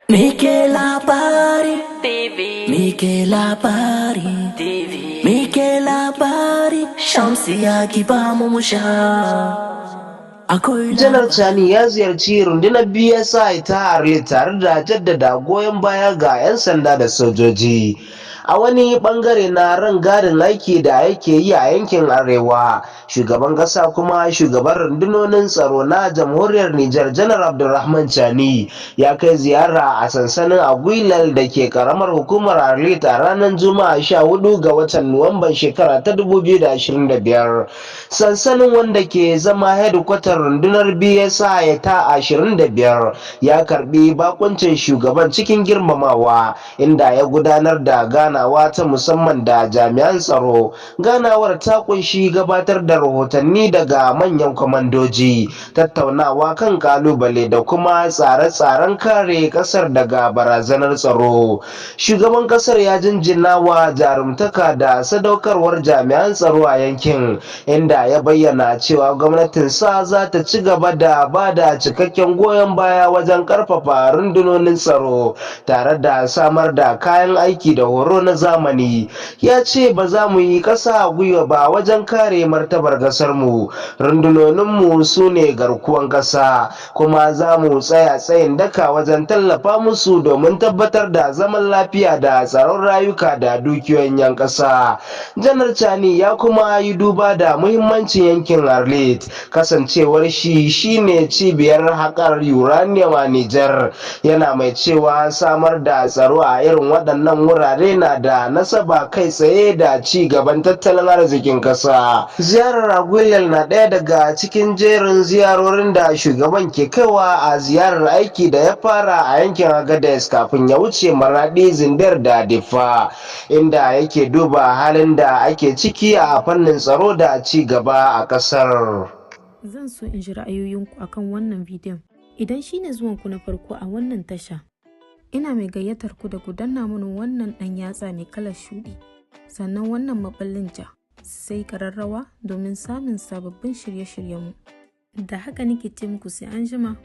Muke Labari TV. Muke Labari TV. Muke Labari. Shamsiya, ki ba mu mu sha. Akwai Janar Chani ya ziyarci rundunar BSI ta Arlit tare da jaddada goyon baya ga 'yan sanda da sojoji. A wani bangare na rangadin aiki da yake yi a yankin Arewa, shugaban kasa kuma shugaban rundunonin tsaro na Jamhuriyar Nijar, Janar Abdulrahman Chani, ya kai ziyara a sansanin Aguilal da ke karamar hukumar Arlit a ranar Juma'a 14 ga watan Nuwamban shekara ta 2025. Sansanin, wanda ke zama hedikwatar rundunar BSI ta 25, ya karbi bakuncin shugaban cikin girmamawa, inda ya gudanar da ganawa ta musamman da jami'an tsaro. Ganawar ta kunshi gabatar da rahotanni daga manyan kwamandoji, tattaunawa kan kalubale da kuma tsare-tsaren kare kasar daga barazanar tsaro. Shugaban kasar ya jinjina wa jarumtaka da sadaukarwar jami'an tsaro a yankin, inda ya bayyana cewa gwamnatinsa za ta ci gaba da ba da cikakken goyon baya wajen karfafa rundunonin tsaro tare da samar da kayan aiki da horo na zamani. Ya ce, "Ba za mu yi ƙasa a gwiwa ba wajen kare martabar ƙasarmu. Rundunoninmu su ne garkuwan ƙasa, kuma za mu tsaya tsayin daka wajen tallafa musu domin tabbatar da zaman lafiya da tsaron rayuka da dukiyoyin 'yan ƙasa." Janar Chani ya kuma yi duba da muhimmancin yankin Arlit, kasancewar shi shine cibiyar haƙar uranium a Nijar, yana mai cewa samar da tsaro a irin waɗannan wurare na da nasaba kai tsaye da ci gaban tattalin arzikin ƙasa. Ziyarar Aguilal na ɗaya daga cikin jerin ziyarorin da shugaban ke kaiwa a ziyarar aiki da ya fara a yankin Agadez kafin ya wuce Maradi, Zinder da Diffa, inda yake duba halin da ake ciki a fannin tsaro da ci gaba a ƙasar. Zan so in ji ra'ayoyinku akan wannan bidiyon. Idan shine zuwanku na farko a wannan tasha, ina mai gayyatar ku da ku danna mini wannan ɗan yatsa mai kalar shuɗi, sannan wannan maɓallin ja, sai ƙararrawa domin samun sababbin shirye-shiryenmu. Da haka nake ce muku sai an jima.